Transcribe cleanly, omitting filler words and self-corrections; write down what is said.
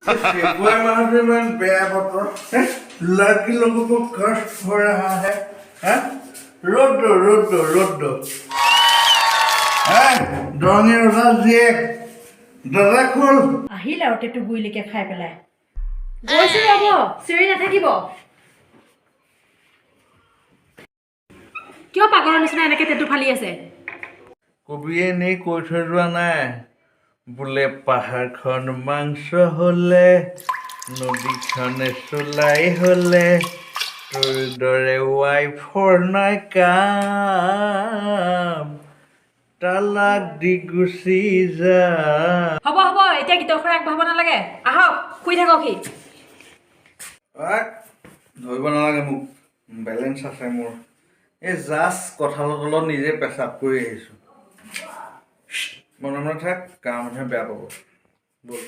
ফেব্ৰুৱাৰী মাহটো ইমান বেয়া বতৰ হে? लड़की लोगों को कष्ट हो रहा है, हाँ? ৰ'দ দো, ৰ'দ দো, ৰ'দ দো। দৰঙী ৰজা জীয়েক, দৰ্জা খোল। আহিল আৰু টেটু গুৰিলৈকে খাই পেলাই। গৈছো ৰ'ব, চিঞৰি নাথাকিব। কিয় পাগলৰ নিচিনা এনেকে টেটু ফালি আছে? কবিয়ে এনেই কৈ থৈ যোৱা নাই, বোলে পাহাৰখন মাংস হ'লে, নদীখনে চোলাই হ'লে, তোৰ দৰে ৱাইফৰ নাই কাম, তালাক দি গুচি যা। হ'ব হ'ব, এতিয়া গীতৰ খৰা আগবঢ়াব নালাগে। আহক, শুই থাককহি। আক, ধৰিব নালাগে মোক, বেলেঞ্চ আছে মোৰ। এই জাষ্ট কঁঠালৰ তলত নিজে পেচাব কৰি আহিছোঁ। মনে মনে থাক, গাঁৱৰ মানুহে বেয়া পাব। ব'ল।